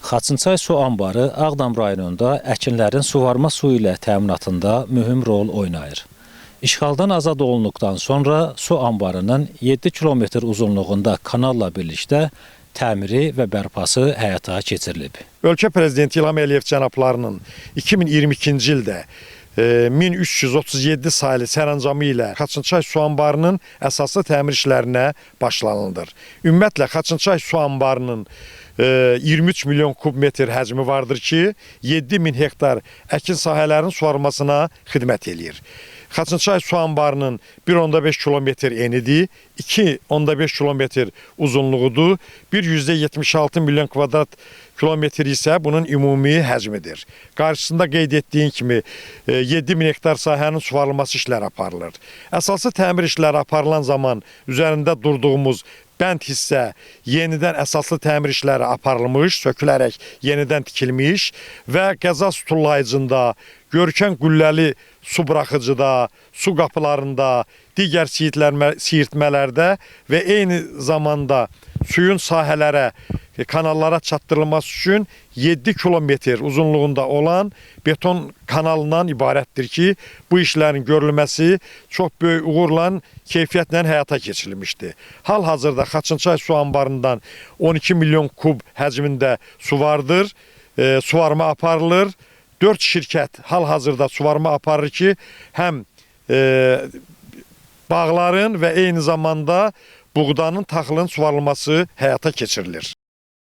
Xaçınçay su anbarı Ağdam rayonunda əkinlərin suvarma suyu ilə təminatında mühüm rol oynayır. İşğaldan azad olunduqdan sonra su anbarının 7 kilometr uzunluğunda kanalla birlikdə təmiri və bərpası həyata keçirilib. Ölkə prezidenti İlham Əliyev cənablarının 2022-ci ildə 1337 saylı sərəncamı ilə Xaçınçay su anbarının əsaslı təmir işlərinə başlanılır. Ümumiyyətlə Xaçınçay su anbarının 23 milyon kub metr həcmi vardır ki, 7000 hektar əkin sahələrinin suvarılmasına xidmət eləyir. Xaçınçay su anbarının 1.5 kilometr enidir, 2.5 kilometr uzunluğudur, 1,76 milyon kvadrat kilometr isə bunun ümumi həcmidir. Qarşısında qeyd etdiyim kimi 7000 hektar sahənin suvarılması işləri aparılır. Əsaslı təmir işləri aparılan zaman üzərində durduğumuz bənd hissə yenidən əsaslı təmir işləri aparılmış, sökülərək yenidən tikilmiş və qəza stullayıcında, görkən qülləli su buraxıcıda, su qapılarında, digər siyirtmələrdə və eyni zamanda suyun sahələrə, kanallara çatdırılması üçün 7 kilometr uzunluğunda olan beton kanalından ibarətdir ki, bu işlərin görülməsi çox böyük uğurla, keyfiyyətlə həyata keçirilmişdi. Hal-hazırda Xaçınçay su anbarından 12 milyon kub həcmində su vardır, suvarma aparılır. 4 şirkət hal-hazırda suvarma aparır ki, həm bağların və eyni zamanda buğdanın, taxılın suvarılması həyata keçirilir.